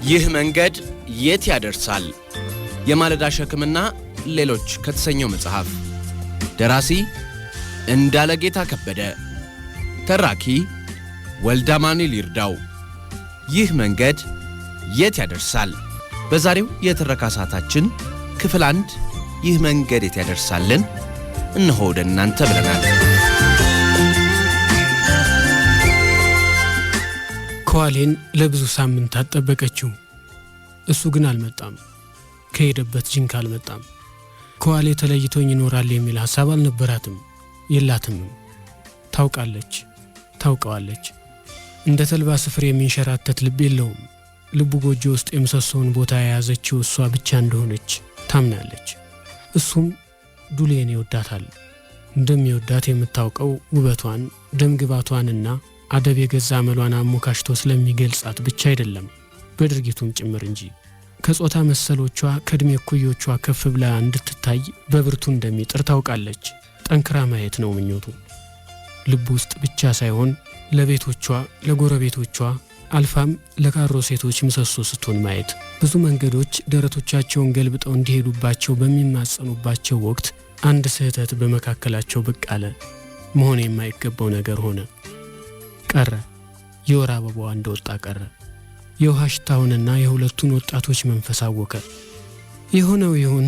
ይህ መንገድ የት ያደርሳል? የማለዳ ሸክምና ሌሎች ከተሰኘው መጽሐፍ። ደራሲ እንዳለጌታ ከበደ፣ ተራኪ ወልዳማኑኤል ይርዳው። ይህ መንገድ የት ያደርሳል? በዛሬው የትረካ ሰዓታችን ክፍል 1 ይህ መንገድ የት ያደርሳልን እነሆ ወደ እናንተ ብለናል። ከዋሌን ለብዙ ሳምንታት ጠበቀችው። እሱ ግን አልመጣም። ከሄደበት ጅንካ አልመጣም። ከዋሌ ተለይቶኝ ይኖራል የሚል ሐሳብ አልነበራትም፣ የላትም። ታውቃለች፣ ታውቀዋለች። እንደ ተልባ ስፍር የሚንሸራተት ልብ የለውም። ልቡ ጎጆ ውስጥ የምሰሶውን ቦታ የያዘችው እሷ ብቻ እንደሆነች ታምናለች። እሱም ዱሌን ይወዳታል። እንደሚወዳት የምታውቀው ውበቷን፣ ደምግባቷንና አደብ የገዛ አመሏን አሞካሽቶ ስለሚገልጻት ብቻ አይደለም፣ በድርጊቱም ጭምር እንጂ። ከጾታ መሰሎቿ ከዕድሜ እኩዮቿ ከፍ ብላ እንድትታይ በብርቱ እንደሚጥር ታውቃለች። ጠንክራ ማየት ነው ምኞቱ። ልቡ ውስጥ ብቻ ሳይሆን ለቤቶቿ፣ ለጎረቤቶቿ አልፋም ለካሮ ሴቶች ምሰሶ ስትሆን ማየት። ብዙ መንገዶች ደረቶቻቸውን ገልብጠው እንዲሄዱባቸው በሚማጸኑባቸው ወቅት አንድ ስህተት በመካከላቸው ብቅ አለ። መሆን የማይገባው ነገር ሆነ። ቀረ። የወር አበባዋ እንደወጣ ቀረ። የውሃ ሽታውንና የሁለቱን ወጣቶች መንፈስ አወከ። የሆነው ይሁን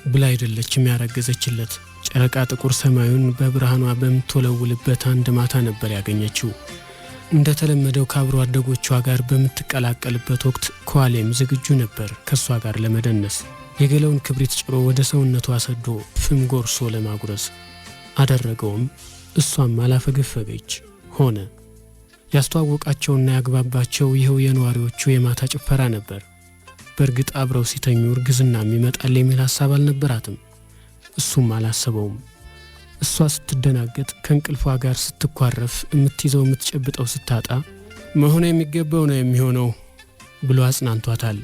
ብላ አይደለችም ያረገዘችለት። ጨረቃ ጥቁር ሰማዩን በብርሃኗ በምትወለውልበት አንድ ማታ ነበር ያገኘችው። እንደተለመደው ከአብሮ አደጎቿ ጋር በምትቀላቀልበት ወቅት ከዋሌም ዝግጁ ነበር ከእሷ ጋር ለመደነስ። የገለውን ክብሪት ጭሮ ወደ ሰውነቷ ሰዶ ፍም ጎርሶ ለማጉረስ አደረገውም። እሷም አላፈገፈገች። ሆነ። ያስተዋወቃቸውና ያግባባቸው ይኸው የነዋሪዎቹ የማታ ጭፈራ ነበር። በእርግጥ አብረው ሲተኙ እርግዝናም ይመጣል የሚል ሐሳብ አልነበራትም። እሱም አላሰበውም። እሷ ስትደናገጥ፣ ከእንቅልፏ ጋር ስትኳረፍ፣ የምትይዘው የምትጨብጠው ስታጣ መሆን የሚገባው ነው የሚሆነው ብሎ አጽናንቷታል።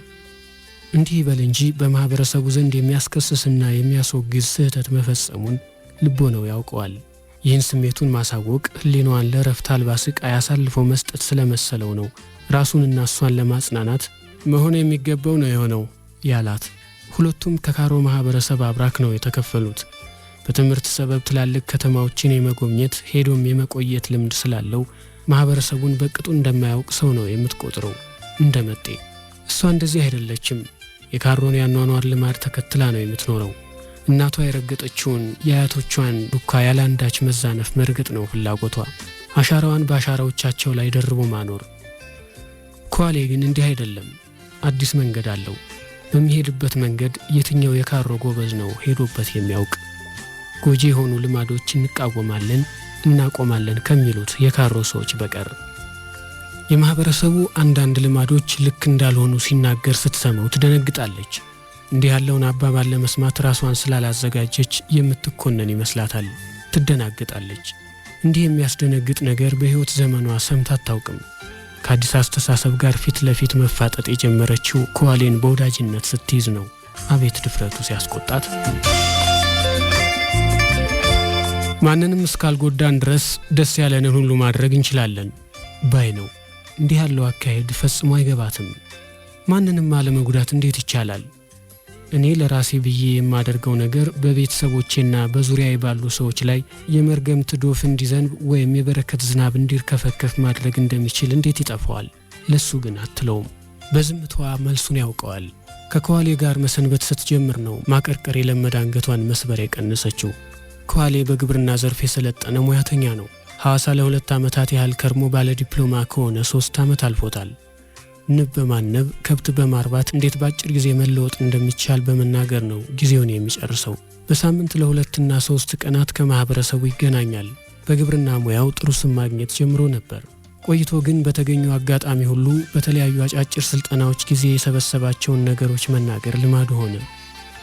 እንዲህ ይበል እንጂ በማኅበረሰቡ ዘንድ የሚያስከስስና የሚያስወግዝ ስህተት መፈጸሙን ልቦናው ያውቀዋል። ይህን ስሜቱን ማሳወቅ ሕሊናዋን ለእረፍት አልባ ስቃይ አሳልፎ መስጠት ስለመሰለው ነው ራሱንና እሷን ለማጽናናት መሆን የሚገባው ነው የሆነው ያላት። ሁለቱም ከካሮ ማኅበረሰብ አብራክ ነው የተከፈሉት። በትምህርት ሰበብ ትላልቅ ከተማዎችን የመጎብኘት ሄዶም የመቆየት ልምድ ስላለው ማኅበረሰቡን በቅጡ እንደማያውቅ ሰው ነው የምትቆጥረው፣ እንደ መጤ። እሷ እንደዚህ አይደለችም። የካሮን ያኗኗር ልማድ ተከትላ ነው የምትኖረው። እናቷ የረገጠችውን የአያቶቿን ዱካ ያለአንዳች መዛነፍ መርገጥ ነው ፍላጎቷ። አሻራዋን በአሻራዎቻቸው ላይ ደርቦ ማኖር። ከዋሌ ግን እንዲህ አይደለም። አዲስ መንገድ አለው። በሚሄድበት መንገድ የትኛው የካሮ ጎበዝ ነው ሄዶበት የሚያውቅ? ጎጂ የሆኑ ልማዶች እንቃወማለን፣ እናቆማለን ከሚሉት የካሮ ሰዎች በቀር። የማኅበረሰቡ አንዳንድ ልማዶች ልክ እንዳልሆኑ ሲናገር ስትሰማው ትደነግጣለች። እንዲህ ያለውን አባባል ለመስማት ራሷን ስላላዘጋጀች የምትኮነን ይመስላታል። ትደናግጣለች። እንዲህ የሚያስደነግጥ ነገር በሕይወት ዘመኗ ሰምታ አታውቅም። ከአዲስ አስተሳሰብ ጋር ፊት ለፊት መፋጠጥ የጀመረችው ከዋሌን በወዳጅነት ስትይዝ ነው። አቤት ድፍረቱ ሲያስቆጣት! ማንንም እስካልጎዳን ድረስ ደስ ያለንን ሁሉ ማድረግ እንችላለን ባይ ነው። እንዲህ ያለው አካሄድ ፈጽሞ አይገባትም። ማንንም አለመጉዳት እንዴት ይቻላል? እኔ ለራሴ ብዬ የማደርገው ነገር በቤተሰቦቼና በዙሪያዬ ባሉ ሰዎች ላይ የመርገምት ዶፍ እንዲዘንብ ወይም የበረከት ዝናብ እንዲርከፈከፍ ማድረግ እንደሚችል እንዴት ይጠፋዋል? ለሱ ግን አትለውም። በዝምታዋ መልሱን ያውቀዋል። ከከዋሌ ጋር መሰንበት ስትጀምር ነው ማቀርቀር የለመደ አንገቷን መስበር የቀነሰችው። ከዋሌ በግብርና ዘርፍ የሰለጠነ ሙያተኛ ነው። ሐዋሳ ለ2 ዓመታት ያህል ከርሞ ባለ ዲፕሎማ ከሆነ 3 ዓመት አልፎታል። ንብ በማነብ ከብት በማርባት እንዴት ባጭር ጊዜ መለወጥ እንደሚቻል በመናገር ነው ጊዜውን የሚጨርሰው። በሳምንት ለ2 እና 3 ቀናት ከማህበረሰቡ ይገናኛል። በግብርና ሙያው ጥሩ ስም ማግኘት ጀምሮ ነበር። ቆይቶ ግን በተገኙ አጋጣሚ ሁሉ በተለያዩ አጫጭር ስልጠናዎች ጊዜ የሰበሰባቸውን ነገሮች መናገር ልማዱ ሆነ።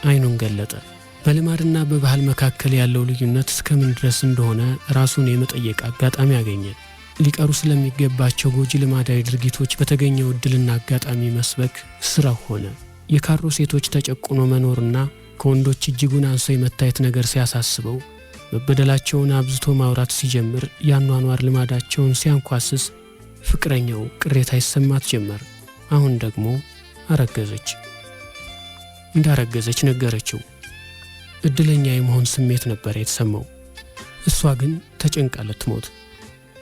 አይኑን ገለጠ። በልማድና በባህል መካከል ያለው ልዩነት እስከምን ድረስ እንደሆነ ራሱን የመጠየቅ አጋጣሚ አገኘ። ሊቀሩ ስለሚገባቸው ጎጂ ልማዳዊ ድርጊቶች በተገኘው እድልና አጋጣሚ መስበክ ስራው ሆነ። የካሮ ሴቶች ተጨቁኖ መኖርና ከወንዶች እጅጉን አንሰው የመታየት ነገር ሲያሳስበው መበደላቸውን አብዝቶ ማውራት ሲጀምር ያኗኗር ልማዳቸውን ሲያንኳስስ ፍቅረኛው ቅሬታ ይሰማት ጀመር። አሁን ደግሞ አረገዘች። እንዳረገዘች ነገረችው። እድለኛ የመሆን ስሜት ነበር የተሰማው። እሷ ግን ተጨንቃ ልትሞት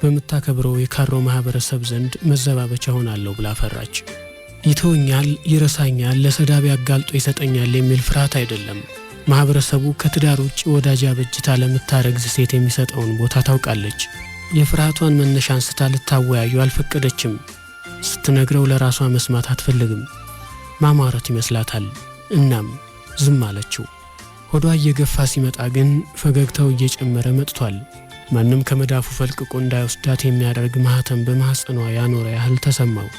በምታከብረው የካሮ ማህበረሰብ ዘንድ መዘባበቻ ሆናለሁ ብላ ፈራች። ይተውኛል፣ ይረሳኛል፣ ለሰዳቢ አጋልጦ ይሰጠኛል የሚል ፍርሃት አይደለም። ማህበረሰቡ ከትዳር ውጭ ወዳጅ አበጅታ ለምታረግዝ ሴት የሚሰጠውን ቦታ ታውቃለች። የፍርሃቷን መነሻ አንስታ ልታወያዩ አልፈቀደችም። ስትነግረው ለራሷ መስማት አትፈልግም። ማማረት ይመስላታል። እናም ዝም አለችው። ሆዷ እየገፋ ሲመጣ ግን ፈገግታው እየጨመረ መጥቷል። ማንም ከመዳፉ ፈልቅቆ እንዳይወስዳት የሚያደርግ ማኅተም በማኅፀኗ ያኖረ ያህል ተሰማው።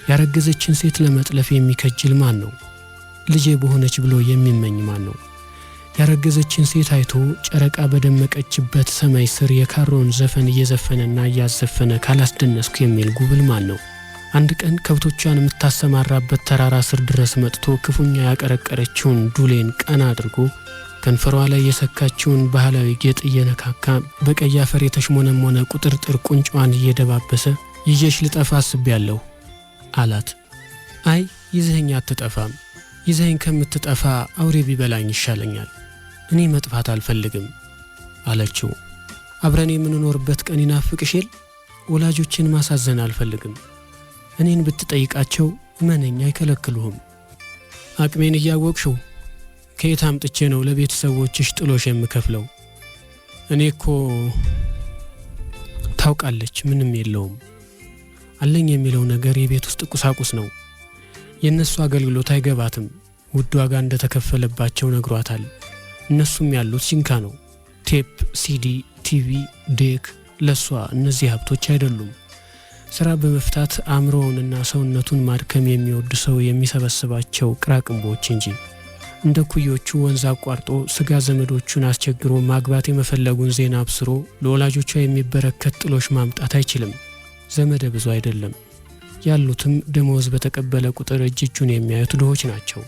ያረገዘችን ሴት ለመጥለፍ የሚከጅል ማን ነው? ልጄ በሆነች ብሎ የሚመኝ ማን ነው? ያረገዘችን ሴት አይቶ ጨረቃ በደመቀችበት ሰማይ ስር የካሮን ዘፈን እየዘፈነና እያዘፈነ ካላስደነስኩ የሚል ጉብል ማን ነው? አንድ ቀን ከብቶቿን የምታሰማራበት ተራራ ስር ድረስ መጥቶ ክፉኛ ያቀረቀረችውን ዱሌን ቀና አድርጎ ከንፈሯ ላይ የሰካችውን ባህላዊ ጌጥ እየነካካ በቀይ አፈር የተሽሞነሞነ ቁጥርጥር ቁንጫዋን እየደባበሰ ይዤሽ ልጠፋ አስቤያለሁ አላት። አይ ይዘኸኝ አትጠፋም፣ ይዘኸኝ ከምትጠፋ አውሬ ቢበላኝ ይሻለኛል፣ እኔ መጥፋት አልፈልግም አለችው። አብረን የምንኖርበት ቀን ይናፍቅሽ የል? ወላጆችን ማሳዘን አልፈልግም። እኔን ብትጠይቃቸው እመነኝ አይከለክሉህም። አቅሜን እያወቅሽው ከየት አምጥቼ ነው ለቤተሰቦችሽ ጥሎሽ የምከፍለው? እኔ እኮ ታውቃለች፣ ምንም የለውም። አለኝ የሚለው ነገር የቤት ውስጥ ቁሳቁስ ነው። የእነሱ አገልግሎት አይገባትም። ውድ ዋጋ እንደተከፈለባቸው ነግሯታል። እነሱም ያሉት ጂንካ ነው። ቴፕ፣ ሲዲ፣ ቲቪ፣ deck ለሷ እነዚህ ሀብቶች አይደሉም። ስራ በመፍታት አእምሮውንና ሰውነቱን ማድከም የሚወድ ሰው የሚሰበስባቸው ቅራቅንቦች እንጂ። እንደ ኩዮቹ ወንዝ አቋርጦ ስጋ ዘመዶቹን አስቸግሮ ማግባት የመፈለጉን ዜና አብስሮ ለወላጆቿ የሚበረከት ጥሎሽ ማምጣት አይችልም። ዘመደ ብዙ አይደለም። ያሉትም ደመወዝ በተቀበለ ቁጥር እጅ እጁን የሚያዩት ድሆች ናቸው።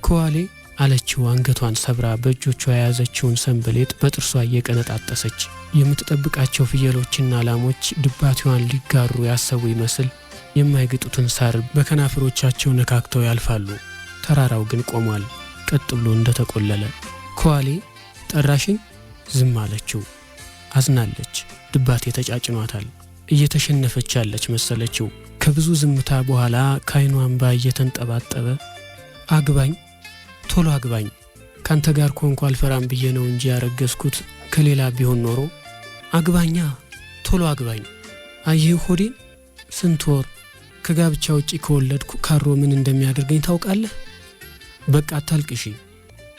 ከዋሌ አለችው አንገቷን ሰብራ በእጆቿ የያዘችውን ሰንበሌጥ በጥርሷ እየቀነጣጠሰች። የምትጠብቃቸው ፍየሎችና ላሞች ድባቴዋን ሊጋሩ ያሰቡ ይመስል የማይግጡትን ሳር በከናፍሮቻቸው ነካክተው ያልፋሉ። ተራራው ግን ቆሟል፣ ቀጥ ብሎ እንደተቆለለ። ከዋሌ ጠራሽኝ? ዝም አለችው። አዝናለች። ድባቴ ተጫጭኗታል። እየተሸነፈች ያለች መሰለችው። ከብዙ ዝምታ በኋላ ከዓይኗ እንባ እየተንጠባጠበ አግባኝ፣ ቶሎ አግባኝ፣ ካንተ ጋር ኮንኩ አልፈራም ብዬ ነው እንጂ ያረገዝኩት ከሌላ ቢሆን ኖሮ። አግባኛ፣ ቶሎ አግባኝ። አየህ ሆዴን ስንት ወር ከጋብቻ ውጪ ከወለድኩ ካሮ ምን እንደሚያደርገኝ ታውቃለህ? በቃ አታልቅሺ።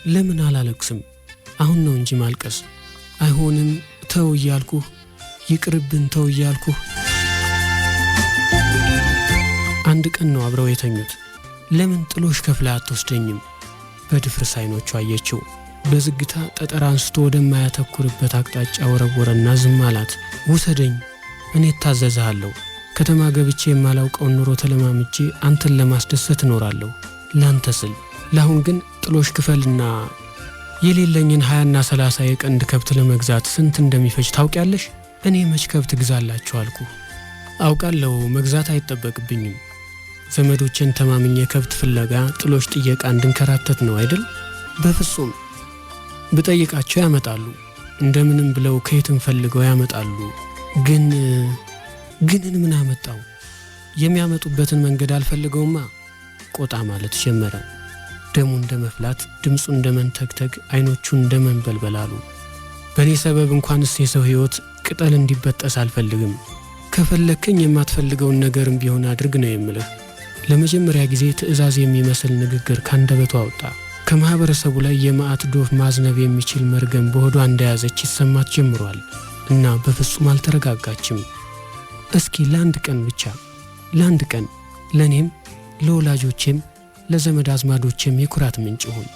ለምን አላለቅስም? አሁን ነው እንጂ ማልቀስ። አይሆንም፣ ተው እያልኩህ፣ ይቅርብን፣ ተው እያልኩህ። አንድ ቀን ነው አብረው የተኙት። ለምን ጥሎሽ ከፍላ አትወስደኝም? በድፍርስ አይኖቹ አየችው። በዝግታ ጠጠር አንስቶ ወደማያተኩርበት አቅጣጫ ወረወረና ዝም አላት። ውሰደኝ፣ እኔ እታዘዝሃለሁ። ከተማ ገብቼ የማላውቀውን ኑሮ ተለማምጄ አንተን ለማስደሰት እኖራለሁ፣ ላንተ ስል። ለአሁን ግን ጥሎሽ ክፈልና የሌለኝን 20ና 30 የቀንድ ከብት ለመግዛት ስንት እንደሚፈጅ ታውቂያለሽ? እኔ መች ከብት ግዛላችሁ አልኩ። አውቃለሁ፣ መግዛት አይጠበቅብኝም። ዘመዶችን ተማምኜ ከብት ፍለጋ ጥሎሽ ጥየቃ እንድንከራተት ነው አይደል? በፍጹም ብጠይቃቸው ያመጣሉ። እንደምንም ብለው ከየትም ፈልገው ያመጣሉ። ግን ግንን ምን አመጣው? የሚያመጡበትን መንገድ አልፈልገውማ። ቆጣ ማለት ጀመረ። ደሙ እንደ መፍላት፣ ድምፁ እንደ መንተግተግ፣ አይኖቹ እንደ መንበልበል አሉ። በእኔ ሰበብ እንኳንስ የሰው ሕይወት ቅጠል እንዲበጠስ አልፈልግም። ከፈለግከኝ የማትፈልገውን ነገርም ቢሆን አድርግ ነው የምልህ። ለመጀመሪያ ጊዜ ትዕዛዝ የሚመስል ንግግር ካንደበቱ አወጣ። ከማኅበረሰቡ ላይ የመዓት ዶፍ ማዝነብ የሚችል መርገም በሆዷ እንደያዘች ይሰማት ጀምሯል እና በፍጹም አልተረጋጋችም። እስኪ ለአንድ ቀን ብቻ፣ ለአንድ ቀን ለእኔም ለወላጆቼም ለዘመድ አዝማዶቼም የኩራት ምንጭ ሁን።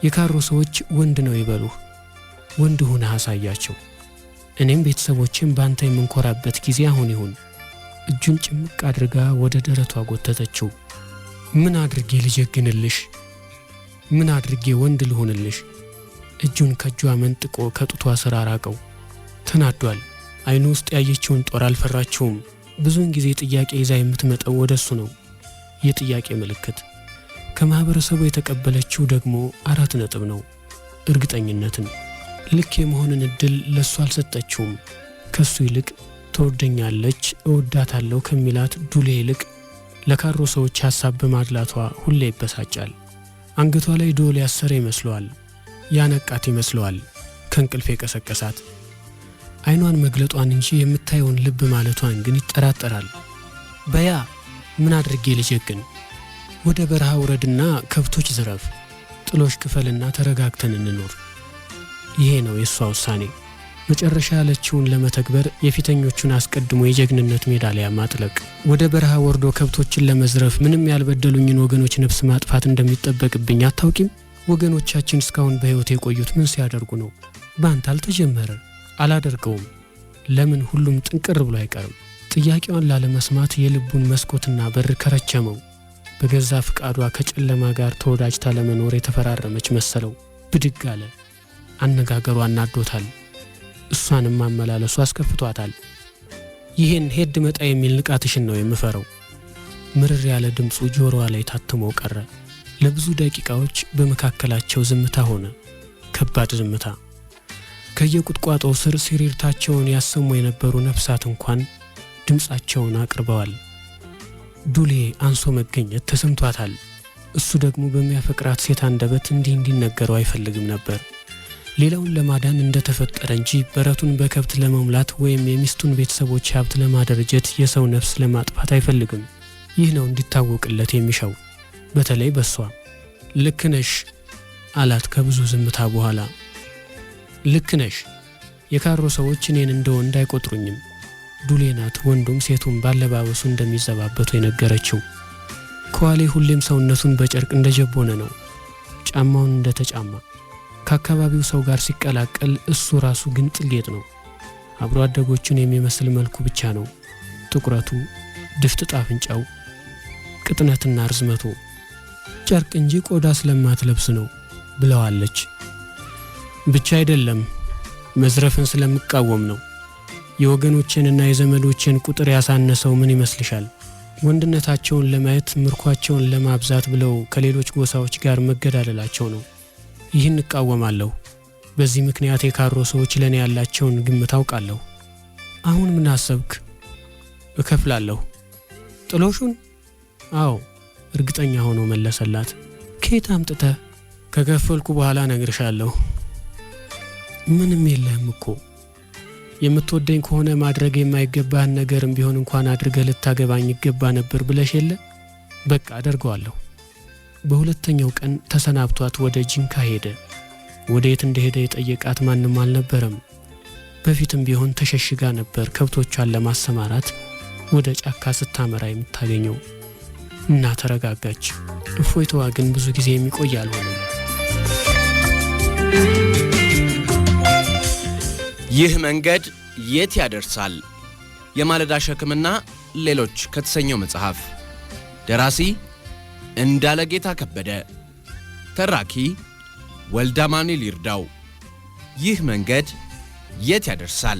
የካሮ ሰዎች ወንድ ነው ይበሉህ፣ ወንድ ሁነህ አሳያቸው። እኔም ቤተሰቦቼም በአንተ የምንኮራበት ጊዜ አሁን ይሁን። እጁን ጭምቅ አድርጋ ወደ ደረቷ ጎተተችው። ምን አድርጌ ልጀግንልሽ? ምን አድርጌ ወንድ ልሆንልሽ? እጁን ከእጇ መንጥቆ ከጡቷ ስር አራቀው። ተናዷል። አይኑ ውስጥ ያየችውን ጦር አልፈራችውም። ብዙውን ጊዜ ጥያቄ ይዛ የምትመጣው ወደ እሱ ነው። የጥያቄ ምልክት። ከማኅበረሰቡ የተቀበለችው ደግሞ 4 ነጥብ ነው። እርግጠኝነትን። ልክ የመሆንን እድል ለሱ አልሰጠችውም። ከሱ ይልቅ ተወደኛለች እወዳታለሁ ከሚላት ዱሌ ይልቅ ለካሮ ሰዎች ሐሳብ በማድላቷ ሁሌ ይበሳጫል። አንገቷ ላይ ዶል ያሰረ ይመስለዋል። ያነቃት ይመስለዋል። ከእንቅልፍ የቀሰቀሳት። አይኗን መግለጧን እንጂ የምታየውን ልብ ማለቷን ግን ይጠራጠራል። በያ ምን አድርጌ ልጀግን? ወደ በረሃ ውረድና ከብቶች ዝረፍ፣ ጥሎሽ ክፈልና ተረጋግተን እንኖር። ይሄ ነው የሷ ውሳኔ። መጨረሻ ያለችውን ለመተግበር የፊተኞቹን አስቀድሞ የጀግንነት ሜዳሊያ ማጥለቅ። ወደ በረሃ ወርዶ ከብቶችን ለመዝረፍ ምንም ያልበደሉኝን ወገኖች ነፍስ ማጥፋት እንደሚጠበቅብኝ አታውቂም? ወገኖቻችን እስካሁን በሕይወት የቆዩት ምን ሲያደርጉ ነው? ባንተ አልተጀመረ። አላደርገውም። ለምን ሁሉም ጥንቅር ብሎ አይቀርም? ጥያቄዋን ላለመስማት የልቡን መስኮትና በር ከረቸመው። በገዛ ፍቃዷ ከጨለማ ጋር ተወዳጅታ ለመኖር የተፈራረመች መሰለው። ብድግ አለ። አነጋገሯ አናዶታል። እሷንም ማመላለሱ አስከፍቷታል። ይሄን ሄድ መጣ የሚል ንቃትሽን ነው የምፈረው። ምርር ያለ ድምፁ ጆሮዋ ላይ ታትሞ ቀረ። ለብዙ ደቂቃዎች በመካከላቸው ዝምታ ሆነ። ከባድ ዝምታ። ከየቁጥቋጦው ስር ሲሪርታቸውን ያሰሙ የነበሩ ነፍሳት እንኳን ድምፃቸውን አቅርበዋል። ዱሌ አንሶ መገኘት ተሰምቷታል። እሱ ደግሞ በሚያፈቅራት ሴት አንደበት እንዲህ እንዲነገረው አይፈልግም ነበር። ሌላውን ለማዳን እንደተፈጠረ እንጂ በረቱን በከብት ለመሙላት ወይም የሚስቱን ቤተሰቦች ሀብት ለማደረጀት የሰው ነፍስ ለማጥፋት አይፈልግም። ይህ ነው እንዲታወቅለት የሚሻው፣ በተለይ በሷ። ልክ ነሽ አላት ከብዙ ዝምታ በኋላ። ልክ ነሽ። የካሮ ሰዎች እኔን እንደ ወንድ አይቆጥሩኝም። ዱሌ ናት ወንዱም ሴቱም ባለባበሱ እንደሚዘባበቱ የነገረችው። ከዋሌ ሁሌም ሰውነቱን በጨርቅ እንደጀቦነ ነው፣ ጫማውን እንደተጫማ። ከአካባቢው ሰው ጋር ሲቀላቀል እሱ ራሱ ግን ጥልጌጥ ነው። አብሮ አደጎቹን የሚመስል መልኩ ብቻ ነው። ጥቁረቱ፣ ድፍጥጥ አፍንጫው፣ ቅጥነትና ርዝመቱ ጨርቅ እንጂ ቆዳ ስለማትለብስ ነው ብለዋለች። ብቻ አይደለም፣ መዝረፍን ስለምቃወም ነው። የወገኖቼንና የዘመዶቼን ቁጥር ያሳነሰው ምን ይመስልሻል? ወንድነታቸውን ለማየት ምርኳቸውን ለማብዛት ብለው ከሌሎች ጎሳዎች ጋር መገዳደላቸው ነው። ይህን እቃወማለሁ። በዚህ ምክንያት የካሮ ሰዎች ለኔ ያላቸውን ግምት አውቃለሁ። አሁን ምን አሰብክ? እከፍላለሁ። ጥሎሹን? አዎ፣ እርግጠኛ ሆኖ መለሰላት። ከየት አምጥተህ? ከከፈልኩ በኋላ እነግርሻለሁ። ምንም የለህም እኮ። የምትወደኝ ከሆነ ማድረግ የማይገባህን ነገርም ቢሆን እንኳን አድርገህ ልታገባኝ ይገባ ነበር ብለሽ የለ? በቃ አደርገዋለሁ። በሁለተኛው ቀን ተሰናብቷት ወደ ጂንካ ሄደ። ወደ የት እንደሄደ የጠየቃት ማንም አልነበረም። በፊትም ቢሆን ተሸሽጋ ነበር ከብቶቿን ለማሰማራት ወደ ጫካ ስታመራ የምታገኘው። እና ተረጋጋች። እፎይታዋ ግን ብዙ ጊዜ የሚቆይ አልሆነም። ይህ መንገድ የት ያደርሳል? የማለዳ ሸክምና ሌሎች ከተሰኘው መጽሐፍ። ደራሲ እንዳለጌታ ከበደ፣ ተራኪ ወልዳማኔል ይርዳው። ይህ መንገድ የት ያደርሳል?